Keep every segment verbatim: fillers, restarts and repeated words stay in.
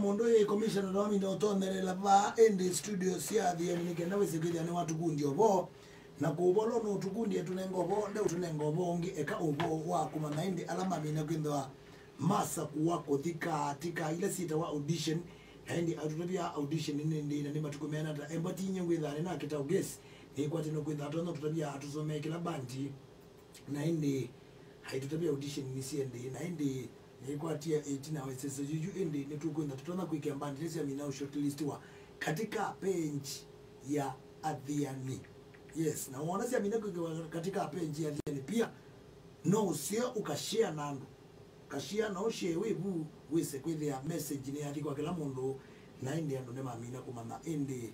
mũndũ ĩ commissioner no minda ũtonelela vaa ĩndĩ studio sya Athiani nĩ kenda wĩse kwĩthĩa nĩ watukundia ũvoo. Na kũu vo no ũtukundie tũnenga ũvoo, nde ũtũnenga ũvoo ũngĩ, eka ũvoo wa kũmanya ĩndĩ ala mamina kwĩthĩwa masakũwa kũthi katika ila syĩtawa audition. Na ĩndĩ atũtavya audition nĩ ndĩ na nĩ matukũ meana ta embatinye ngwĩthaa nĩ na kĩtau guess. Nĩkwatĩ no kwĩthaa tonya tũtavya atũsomee kĩla bandi. Na ĩndĩ aitũtavya audition nĩ syendĩ. Na ĩndĩ nĩkwatĩe ĩtina wa ĩseso yuyu ĩndĩ nĩtũkwĩtha tũtonya kwĩkĩa bandi ila syamina shortlist wa katika page ya Athiani. Yes, na wona syamina kwĩkĩwa katika page ya Athiani pia no ũseo ũkashare na andũ. Kashia na ũshare wĩ vu wĩse kwĩthĩa message nĩ yathi kwa kĩla mũndũ. Na ĩndĩ andũ nĩmamina kũmanya ĩndĩ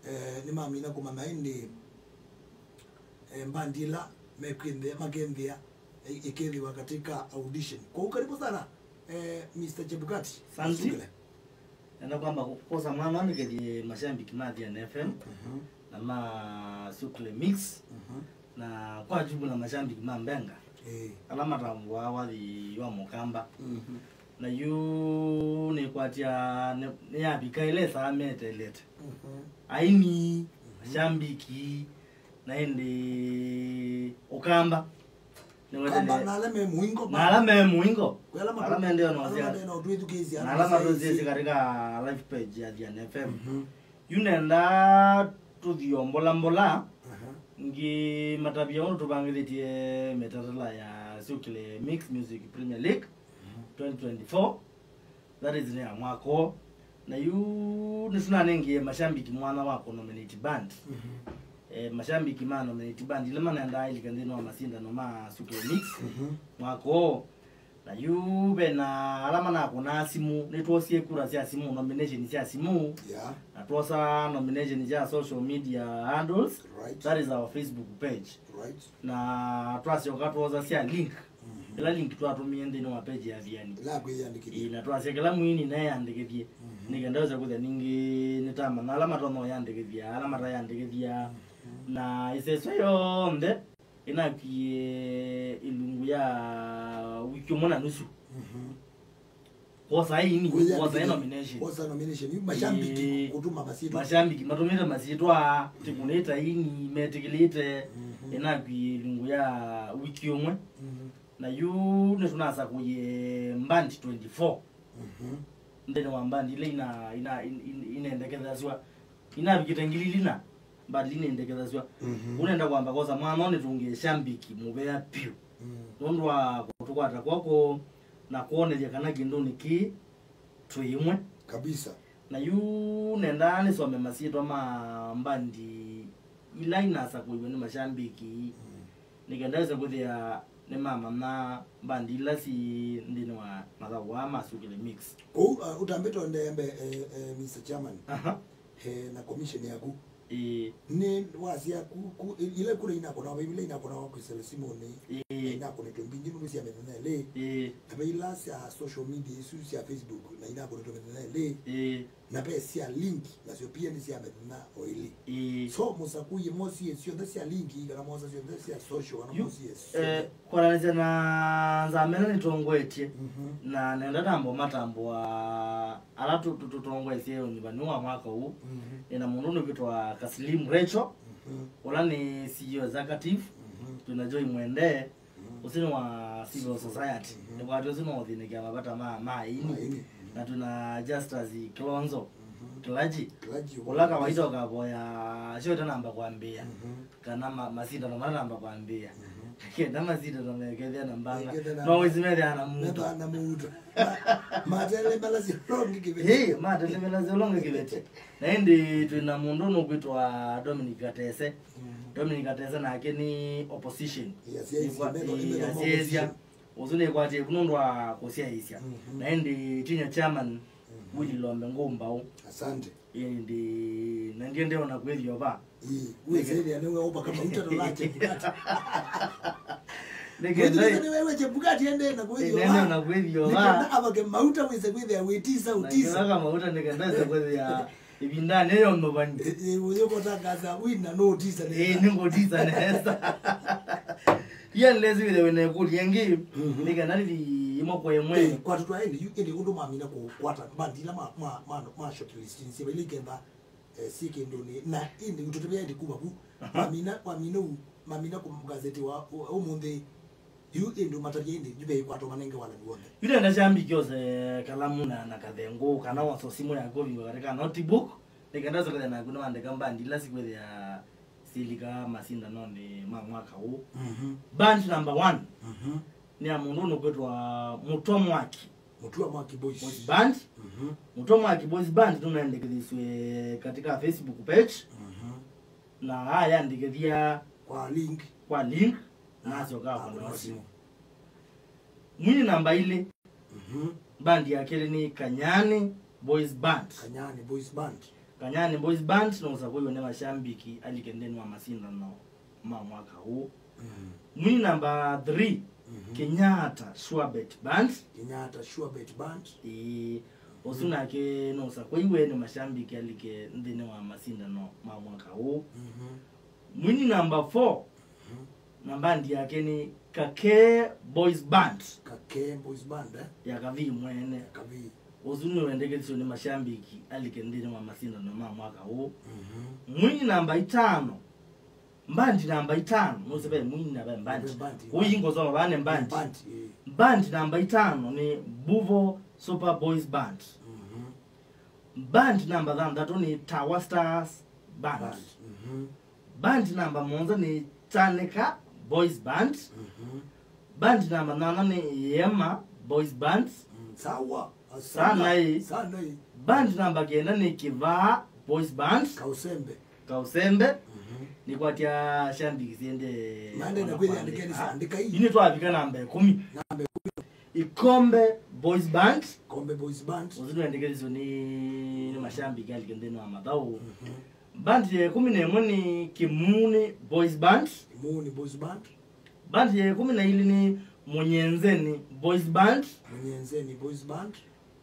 eh, nĩmamina kũmanya ĩndĩ eh, mbandi ila mekwĩnthĩa makĩnthĩa ĩ- ĩkĩthĩwa katika audition. Kwoou karibu sana eh, Mister Chebukati. Asante. Sukile. Nenda kwamba kwosa mwana nĩkethie mashabiki ma Athiani F M Mhm. na ma Sukle Mix Mhm. na kwa jumla mashabiki ma Mbenga Eh. ala matambũaa wathi wa Mũkamba. Mhm. Na yu nĩkwatya nĩ- nĩyavika ĩla ĩsaa metelete. Mhm. Aini, mashabiki, na ĩndĩ Ũkamba. Nĩwetele- Kamba na ala me mũingo na ala me mũingo. Kwĩ ala matu- Ala mendeo na ala ũsya- mendeo na ũtwĩthukĩĩsya na ala ala matũsyaĩsye katika live page ya Athiani F M. Mhm. Yu nenda tũthio mbola mbola. Aha. Ngĩmatavya ũndũ tũvangĩthĩtye mĩtalatala ya Sukile Mix Music Premier League Mhm. twenty twenty-four. That is nĩ ya mwaka ũũ. Na yu nĩtũnanengie mashabiki mwanya wa kũnominate band. Mhm. Eh, mashabiki ma nominate band ila manendaa ilika nthĩnĩ wa masindano ma Sukile Mix Mhm. mwaka ũũ. Na yu ve na ala manakũnaa simũ, nĩtwosie kura sya simũ, nomination sya simũ. Yeah. Na twosa nomination sya social media handles. Right. That is our Facebook page. Right. Na twasyoka twosa sya link. Mhm. Ĩla link twatũmie nthĩnĩ wa page ya Athiani. Ĩla kwĩyandĩkĩthya. Ĩĩ, na twasya kĩla mwini neeyandĩkĩthye. Mhm. Nĩ kenda wĩse kwĩthĩa ningĩ nĩtamanya ala matonya ũyandĩkĩthya, ala matayandĩkĩthya. Mhm. Na ĩseso yonthe ĩnakwie ĩlungu ya wiki ũmwe na nusu. Mhm. Kwosa aini, kwosa nomination. Kwosa nomination. Yu mashabiki Ĩĩ, kũtuma masyĩtwa. Mashabiki matũmĩte masyĩtwa, tĩkũnĩte aini, metĩkĩlĩte, Mhm. ĩnakwie ĩlungu ya wiki ũmwe. Mhm. Na yu nĩtũnasakũie mbandi twenty-four. Mhm. Nthĩnĩ wa mbandi ila ina, ina, in- in- inendekethasw'a. Inavikĩte ngili ili na mbandi ila inendekethasw'a. Mhm. Ũnenda kwamba kwosa mwana nĩtũngĩe shambiki mũvea piũ. Mm. Nũndũ wa kũtũkwata kw'oko na kwonethya kana kĩndũnĩ kĩĩ twĩ ĩmwe. Kabisa. Na yu nendaa nĩsome masyĩtwa ma mbandi ila inasakũiwe nĩ mashambiki. Mm. Nĩ kenda wĩse kwĩthĩa nĩmamanya mbandi ila syĩ nthĩnĩ wa mathaũ aa ma Sukile Mix. Kũu uh, ũtambĩte ũendee mbee eh, eh, Mister Chairman. Aha. Eh, na commission yaku. Ĩĩ. Nĩ wasya ku, ku, ila kura inakũnawa, ila inakũnawa kwĩsĩla simũnĩ, Ĩĩ. Inakũnĩtwe mbingĩ nũndũ sya mĩthenya ĩlĩ. Ĩĩ. Na ve ila sya social media isu sya Facebook, na inakũnĩtwe mĩthenya ĩlĩ. Ĩĩ. Na ve sya link, nasyo pia nĩ sya mĩthenya o ĩlĩ. Ĩĩ. So, mũsakũie mosie syonthe sya link, kana mosa syonthe sya social, kana Yu, mosie syonthe. Eh, Kwananĩsya na nzama ĩla nĩtongoetye, Mhm. na nenda tambo matambũa ala tũ- tũ- tũtongoesye ũnyuvani wa mwaka ũũ, Mhm. nĩ na mũndũ ũnũkwĩtwa Kaslim Recho, Mhm. ũla nĩ C E O executive, Mhm. twĩna Joy Mwende, Mhm. ũsu nĩ wa civil society. Mhm. Nĩkwatĩ ũsu no ũthĩnĩkĩa mavata ma ma aini. Ma aini. Mhm. Na twĩna Justus Kilonzo, Mhm. Clergy, Clergy, ũla kawaida ũkavoya show ĩtanamba kwambĩĩa. Mhm. Kana ma- masindano mala namba kwambĩĩa. Mhm. Kenda masindano mekethĩa na mbanga. Mekethĩa na no mbanga. Wĩsi methĩa na mũuto. Methĩa na mũuto. Ma- matelemela syolongi kĩveti. Ĩĩ, matelemela syolongi kĩveti. Na ĩndĩ twĩna mũndũ nũkwĩtwa Dominic Katese. Mhm. Dominic Katese nake nĩ opposition. Ĩĩ, asyaĩĩsya, Nĩkwa- metho- ĩĩ, metho asyaĩĩsya. Opposition. Ũsu nĩkwatie vu nũndũ wa kũsyaĩĩsya. Mhm. Na ĩndĩ tinya chairman Mhm. Willy Lombe Ngũmbaũ. Asante. Ĩndĩ na ndiendee ona kwĩthĩwa va. Ĩĩ, wĩsĩthĩa nĩwe ũpaka mauta na lache mkate. Nĩkenda nĩwe weche mkate ende na kwĩthĩwa. Nende na kwĩthĩwa va. Nĩkenda avake mauta wĩse kwĩthĩa wĩtisa na utisa. Kĩvaka mauta nĩkenda wĩse kwĩthĩa ĩvindanĩ yo mũvani. Ĩĩ, ũyũkũtangaza wina no utisa nesa. Ĩĩ, nĩngũtisa nesa. Iye nĩlesi wĩthĩwe na ĩkũlyo ĩngĩ. Mhm. Nĩkenda nĩthi ĩmwe kwa ĩmwe. Eh, kwatũtwa ĩndĩ yu ĩndĩ ũndũ mamina kũkwata mbandi ila ma ma ma ma shortlist nĩ syĩva ila ikenda eh, syĩ kĩndũnĩ na ĩndĩ ũtũtavĩa ĩndĩ kuma vu. Mamina mamina u mamina kũ gazeti wa ũmũnthĩ. Yu ĩndĩ ũmatavya ĩndĩ yu veikwatwa manenge walani w'onthe. Yu nenda syambiki ose kalamu na na kathengũ kana waso simũ yaku ũvingwa katika notebook. Nĩkenda sokethya naku nĩwandĩka mbandi ila sikwĩthĩa silika masindanonĩ ma mwaka ũũ. Mhm. Band number one Mhm. nĩ ya mũndũ ũnũkwĩtwa Mũtwa Mwaki. Mũtwa Mwaki Boys. Boys Band. Mhm. Mũtwa Mwaki Boys Band nũnendekethiswe katika Facebook page. Mhm. Na ayandĩkĩthia kwa link. Kwa link. Na asyoka akũnĩwa simũ. Mwini namba ilĩ. Mhm. Bandi ya kelĩ nĩ Kanyani Boys Band. Kanyani Boys Band. Kanyani Boys Band nũsakũiwe nĩ mashambiki alike nthĩnĩ wa masindano ma mwaka ũũ. Mhm. Mwini namba three, Mhm. Kenyatta Surebet Band. Kenyatta Surebet Band. Ĩĩ. Ũsu nake nũsakũiwe nĩ mashambiki alike nthĩnĩ wa masindano ma mwaka ũũ. Mhm. Mwini namba four, Mhm. na bandi yake nĩ Kakee Boys Band. Kakee Boys Band, eh? Ya Kavii mwene. Kavii. Ũsu nĩwendekethiswe nĩ mashambiki alike nthĩnĩ wa masindano ma mwaka ũũ. Mhm. Mwini namba itano, mbandi namba itano, nũsĩ ve mwini na ve mbandi. Ve mbandi. Ũyi ngosoma vane mbandi. Mbandi, eh. Mbandi namba itano nĩ Buvo Super Boys Band. Mhm. Band namba thanthatũ nĩ Tower Stars Band. Band. Mhm. Band namba mũonza nĩ Tanĩka Boys Band. Mhm. Band namba nyanya nĩ Yema Boys Band. Mm, sawa. Sana ĩ. Sana ĩ. Band namba kenda nĩ Kĩvaa Boys Band. Kausembe. Kausembe. Mhm. Nĩkwatya syandĩki syende. Maende na kwĩyandĩkeni syandĩka ii. Ini twavika namba ĩkũmi. Namba ĩkũmi. Ikombe Boys Band. Ikombe Boys Band. Ũsu nĩwendekethiswe nĩ nĩ mashambiki alike nthĩnĩ wa mathaũ. Mhm. Band ya ĩkũmi na ĩmwe nĩ Kimuni Boys Band. Kimuni Boys Band. Band ya ĩkũmi na ilĩ nĩ Mũnyenzeni Boys Band. Mũnyenzeni Boys Band.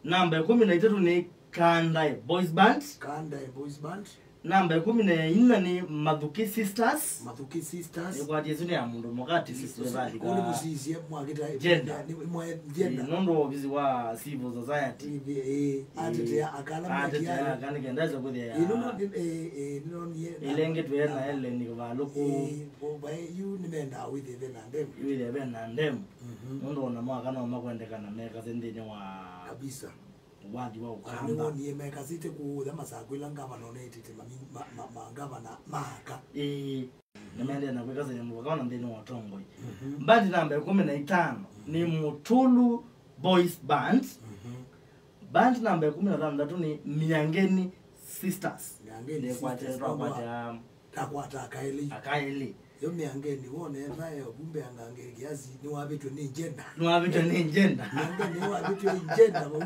Namba ĩkũmi na itatũ nĩ Kandae Boys Band. Kandae Boys Band. Namba ĩkũmi na inya nĩ Mathuki Sisters. Mathuki Sisters. Nĩkwatya ĩsu nĩ ya mũndũ mũka at least nĩvalika. Kũu nĩmũsisye mwakĩta gender. Nĩ mwa gender. Ĩĩ, nũndũ wa ovisi wa civil society. Ĩĩ, ĩĩ, atetea aka ala atetea mekiayo. Aka nĩkenda ĩsa kwĩthĩa ya. Ĩĩ, nũndũ nĩ- ĩĩ, ĩĩ, nĩnonie. Ĩlengĩtwe na Ellen Kĩvalũkũ. Ĩĩ, vo- vaĩ yu nĩmendaa wĩthĩe ve na ndemu. Wĩthĩe ve na ndemu. Mhm. Nũndũ ona mwaka no makwendekana mekase nthĩnĩ wa kabisa. Wathi wa Ũkamba. Nĩwonie mekasĩte kũũya masakwĩla ngavana ũneetĩte mami- ma- ma- ma- ngavana maaka. Ĩĩ. Nĩmaendee na kwĩkasany'a mũvaka ona nthĩnĩ wa ũtongoi. Mhm. Mbandi namba ĩkũmi na itano nĩ Mũtũlu Boys Band. Mhm. Mbandi namba ĩkũmi na thanthatũ nĩ Miangeni Sisters. Miangeni Sisters, twakwata- twakwata aka elĩ. Aka elĩ. Yo Miangeni wone etha e ũvumbe angange kiasi nĩwavĩtwe nĩ njenda. Nĩwavĩtwe nĩ njenda. Miangeni nĩwavĩtwe nĩ njenda vau.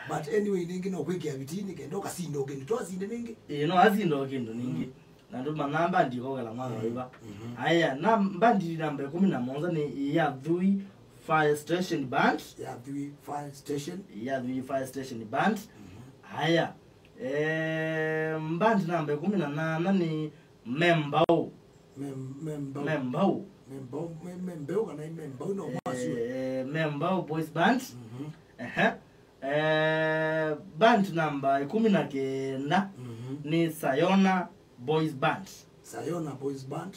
But anyway, nĩngĩ no kwĩkĩa vitinĩ kenda ũkasinda ũkĩndi. Twasinde nĩngĩ. Ĩĩ, no asinda ũkĩndũ nĩngĩ. Mm. Na ndũmanyaa mbandi ĩkokela mwaka wĩva. Mhm. Aya, na mbandi namba ĩkũmi na mũonza nĩ Yathui Fire Station Band. Yathui Fire Station. Yathui Fire Station Band. Mhm. Aya, eh, mbandi namba ĩkũmi na nyanya nĩ Membau. Mem- Membau. Membau. Membau, me- Membeu kana i Membau no mwasio. Eh, Membau Boys Band. Mhm. Ehe. Eh, band namba ĩkũmi na kenda Mhm. nĩ Sayona Boys Band. Sayona Boys Band.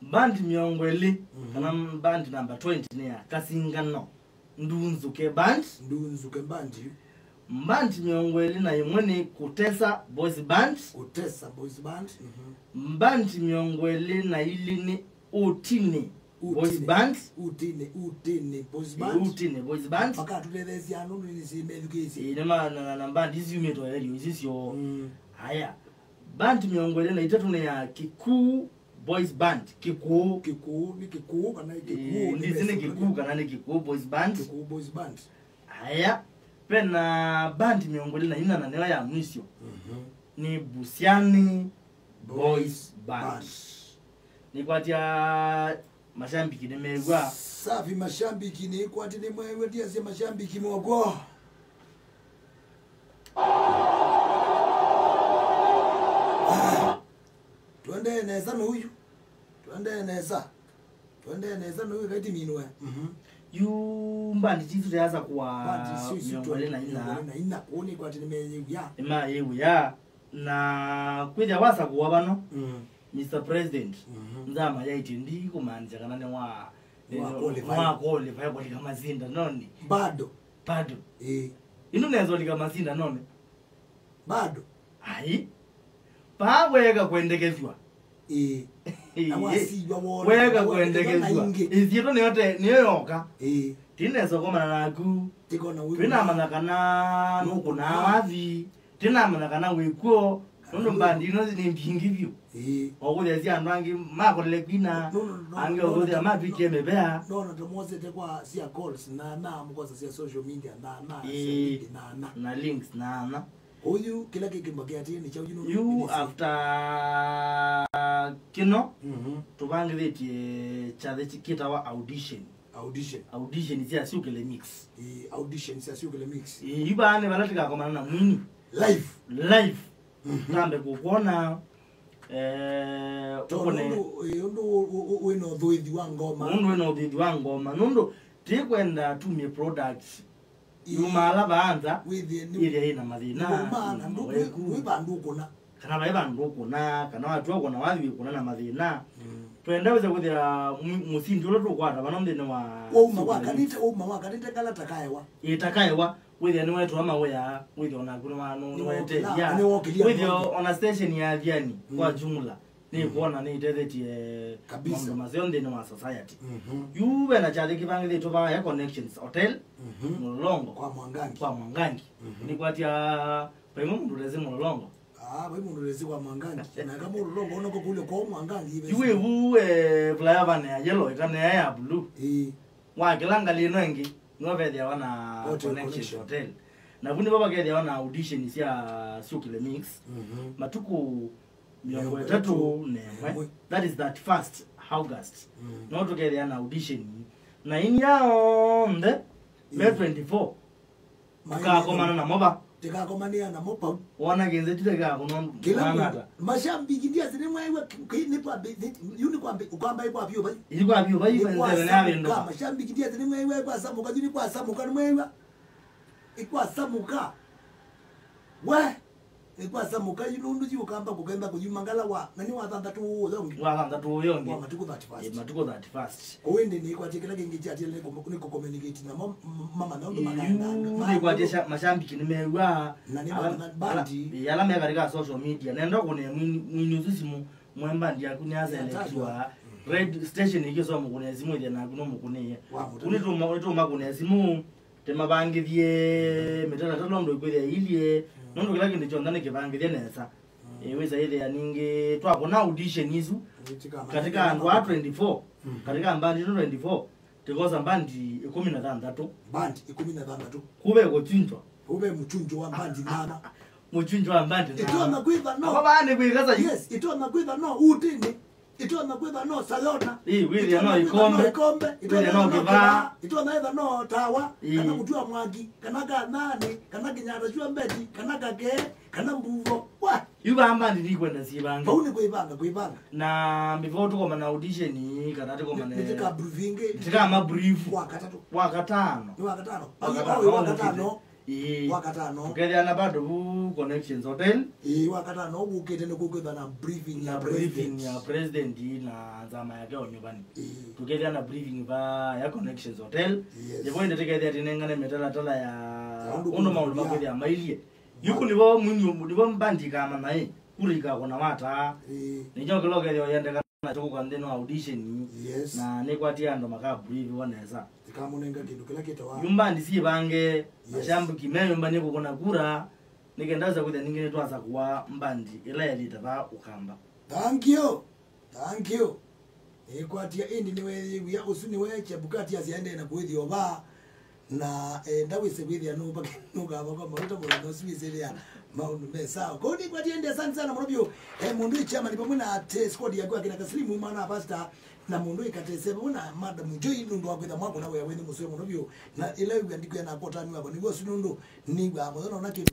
Band mĩongo ĩlĩ, Mhm. kana band namba twenty nĩ ya Kasingano Ndunzuke Band. Ndunzuke Band. Band mĩongo ĩlĩ na ĩmwe nĩ Kutesa Boys Band. Kutesa Boys Band. Mhm. Band mĩongo ĩlĩ na ilĩ nĩ Utini Boys Band. Utini, Utini Boys Band. Utini Boys Band. Makatutetheesya andũ nĩ nĩsĩ methukĩĩsye. Ĩĩ, nĩ ma- na, na, na band ici ciumĩtwe area ici syo. Mm. Aya. Band mĩongo ĩlĩ na itatũ nĩ ya Kikuu Boys Band. Kikuu. Kikuu, nĩ Kikuu kana nĩ Kikuu? Ĩĩ, nĩ ndisi nĩ Kikuu kana nĩ Kikuu Boys Band. Kikuu Boys Band. Aya. Pena band mĩongo ĩlĩ na inya na nĩyo ya mwisyo. Mhm. Nĩ Busiani Boys Band. Nĩkwatya mashambiki nĩmew'a. Safi mashambiki nĩkwatya nĩmwew'a ndiasya mashambiki moko. Ah, tuendee nesa nũyu. Tuendee nesa. Tuendee nesa nũyu kaitiminwe. Mhm. Yu mbandi sitũ yasakũa mĩongo ĩlĩ na inya. Mĩongo ĩlĩ na inya, kũu nĩkwatĩ nĩmeyĩw'ĩa. Nĩmayĩw'ĩa. Na kwĩthĩa wasakũa vano, mm, Mister President, mhm, nzama yaĩtye ndikũmaanisya kana nĩwa, nĩwa qualify, nĩwa qualify kũlika masindanonĩ. Bado. Bado. Ĩĩ. Ĩndĩ nesa ũlika masindanonĩ. Bado. Ai. Paa weeka kwendekezwa. Ĩĩ. Na wasiwa wona, weeka na wendekethwa na kwendekezwa ingĩ. Ĩsyĩtwa nĩyo te, nĩyo yoka. Ĩĩ. Tinesa komana naku. Tikona wĩ. Twĩnamanya kana nũkũnaa wathi. Tinamanya kana wĩkw'o. Nũndũ mbandi ino nĩ mbingĩ vyũ. Ĩĩ. Okũthĩa sya andũ angĩ makolele kwina, no, no, no, angĩ no, okũthĩa no, matwikie mĩvea. No, no, tũmwosete kwa sya calls na, na mũkosa sya social media na, na, ĩĩ, sya na, na, na links na, na. Ũyu kĩla kĩkĩmba kĩatĩe nĩ kyaũ yu nũndũ yu nĩ after kĩno, mhm, tũvangĩthĩtye kyathĩ kĩ-, kĩtawa audition. Audition. Audition sya Syũkĩle Mix. Ĩĩ, audition sya Syũkĩle Mix. Ĩĩ, yu vaa nĩ vala tũkakomana na mwini. Live. Live. Mhm. Tambe kũkwona, eh, tondũ ũkone nũndũ, ĩĩ, ũndũ ũ-, ũ-, ũ-, wĩna ũthũĩthi wa ngoma. Nũndũ wĩna ũthũĩthi wa ngoma. Nũndũ tĩkwenda tumie products. Ĩĩ. Yuma ala vaanza, wĩthĩe nĩ, ĩthĩa ĩna mathĩna, nĩ wauma, na ndũ-, wĩ, wĩ vandũ ũkũna. Kana vai vandũ ũkũna, kana watua ũkũna wathi wĩkũna na mathĩna. Mm. Twenda wĩse kwĩthĩa mũ-, mũsindi ũla tũkwata vano nthĩnĩ wa wauma syũkĩle wakanĩte, wauma wakanĩte ngala takaewa. Ĩĩ, takaewa, wĩthĩa nĩwetũa mawĩa, wĩthĩa onaku nĩwa-, nũ-, nĩwokĩla, nĩwetethya. Nĩwokĩlia. Wĩthĩa ona station ya Athiani, mm, kwa jumla. Nĩkwona nĩitethetye kabisa maũndũ maseo nthĩnĩ wa society. Mhm. Yu vena kyathĩ kĩvangĩthĩtwe vaa ya Connections Hotel, mhm, Mũlolongo. Kwa Mwangangi. Kwa Mwangangi. Mhm. Nĩkwatya vaimwe mũndũ ũtesĩ Mũlolongo. Ah, vai mũndũ ũtesĩ kwa Mwangangi. Na kama Mũlolongo ũnako kũlya kwa Mwangangi. Yu wĩvu, eh, flyover ya yellow, ĩkanea ya blue. Ĩĩ. Wakĩla ngalĩ ĩno ĩngĩ, nĩvo vethĩawa na Hotel Connection Connection. Hotel. Na vu nĩvo vakethĩawa na audition sya Syũkĩle Mix. Mhm. Matukũ mĩongo ĩtatũ na ĩmwe. Ĩmwe. That is thirty-first August. Mm. No tũkethĩa na audition. Na ini ya onthe, me, ĩĩ, twenty-four. Tũkakomana namo va? Tũkakomanĩa namo pau. Wona kĩnze tu teka kuno. Kĩla mwana mũndũ ata. Mashambiki ndiasi nĩ mwewa ki-, ki-, nĩ kwa bi-, nĩ, yu nĩ kwa bi-, kwamba ĩ kwa biũ vai. Yu kwa biũ vai, nĩ kwa nzeve na samuka, wendo. Mashambiki ndiasi nĩ mwewa kwa samuka, yu nĩ kwa samuka, nĩ mwewa. Ĩ kwa samuka. We! Ĩ kwa samuka yu nũndũ yu ũkamba kũkenda kũyuma ngala wa, na nĩ wa thanthatũ ũũ ũya ũngĩ. Wa thanthatũ ũya ũngĩ. Wa matukũ thirty-first. Ĩ, matukũ thirty-first. Kũu ĩndĩ nĩkwatye kĩla kĩngĩ kyatĩele nĩ kũ-, nĩ kũcommunicate namo, m-, mama na ũndũ yu makaenda. Nĩkwatye sha-, mashambiki nĩmew'a. Na nĩ ala, mama na ala, bandi. Ĩ, ala me katika social media. Nenda kũne mwini, mwini ũsu simũ, mwe bandi yaku nĩ aselektiwa. Red station ĩkĩsoma kũne simũ ĩthĩa naku no mũkũnĩe. Wa mũtũmĩa. Kũnĩ tũma, tũma kũne simũ. Tĩmavangĩthye mĩtalatala ũndũ ĩkwĩthĩa ĩilyĩ, mm, nũndũ kĩla kĩndũ kyonthe nĩkĩvangĩthye nesa. Mm. Ĩ, wĩsa ĩthĩa ningĩ twakũna audition isu katika andũ aa twenty-four, mhm, katika mbandi ino twenty-four, tĩkosa mbandi ĩkũmi na thanthatũ. Mbandi ĩkũmi na thanthatũ. Kuve kũchunjwa. Kuve mũchunjo wa mbandi nana. Mũchunjo wa mbandi nana. Ĩtonya kwĩtha no. Ava vaa nĩ kwĩkasa yu. Yes, ĩtonya kwĩtha no utĩnĩ. Ĩtonya kwĩtha no Sayona. Ĩĩ, wĩthĩa no ĩtonya kwĩtha no Ikombe. Ikombe. Wĩthĩa no Kĩvaa. Ĩtonya ĩtha no Tawa. Ĩĩ. Kana Mũtũa Mwaki, kana Kanani, kana Kĩnyata Syua Mbeti, kana Kakee, kana Mbuvo. Wa! Yu vaa mbandi ndikwenda syĩvange. Vau nĩ kwĩvanga, kwĩvanga. Na before tũkomana audition, kana tũkomane, nĩtĩka brief ĩngĩ. Nĩtĩkama brief. Wa katatũ. Wa katano. Nĩ wa katano. Wa katano. Ĩĩ. Wa katano. Tũkethĩa na bado vu Connections Hotel. Ĩĩ, wa katano ũkĩte nĩ kũkwĩtha na briefing ya president. Na briefing ya president na nzama yake o nyũvani. Ĩĩ. Tũkethĩa na briefing va ya Connections Hotel. Yes. Nĩvo ĩndĩ tũkethĩa tũnengane mĩtalatala ya ũndũ maũndũ makwĩthĩa mailyĩ. Yuku nĩvo mwini, nĩvo mbandi ĩkamanya ĩ, kura ikakũna wataa. Ĩĩ. Nĩkyo kĩla ũkethĩa ũyendeka na tũkũka nthĩnĩ wa audition. Yes. Na nĩkwatie andũ makabriviwa nesa. Ĩkamũnenga kĩndũ kĩla kĩtawa. Yu mbandi syĩvange, yes, mashambiki meyũmbanie kũkũna kura, nĩ kenda wĩsa kwĩthĩa ningĩ nĩtwasakũa mbandi ĩla yelĩte vaa Ũkamba. Thank you. Thank you. Nĩkwatia ĩndĩ nĩweeyĩw'ĩa ũsu nĩwe Chebukati asyaendee na kwĩthĩa vaa. Na, eh, ndawĩse kwĩthĩa nũvake, nũkavakwa mauta mũthenya ũsu wĩsĩlĩa maũndũ me sawa. Kũu nĩkwatie ĩndĩ, asante sana mũno vyũ. Eh, mũndũ ĩ chairman pamwe na ate squad yaku akina Kasilimu mwana wa pastor. Na mũndũ ĩkatese vau na Madam Joy nũndũ wa kwĩtha mwakũna wĩa wenyu mũseo mũno vyũ. Na ĩla wĩw'a ndikwĩa na kotani wakwa nĩw'o ũsu nũndũ nĩw'aa mũthenya ona kĩndũ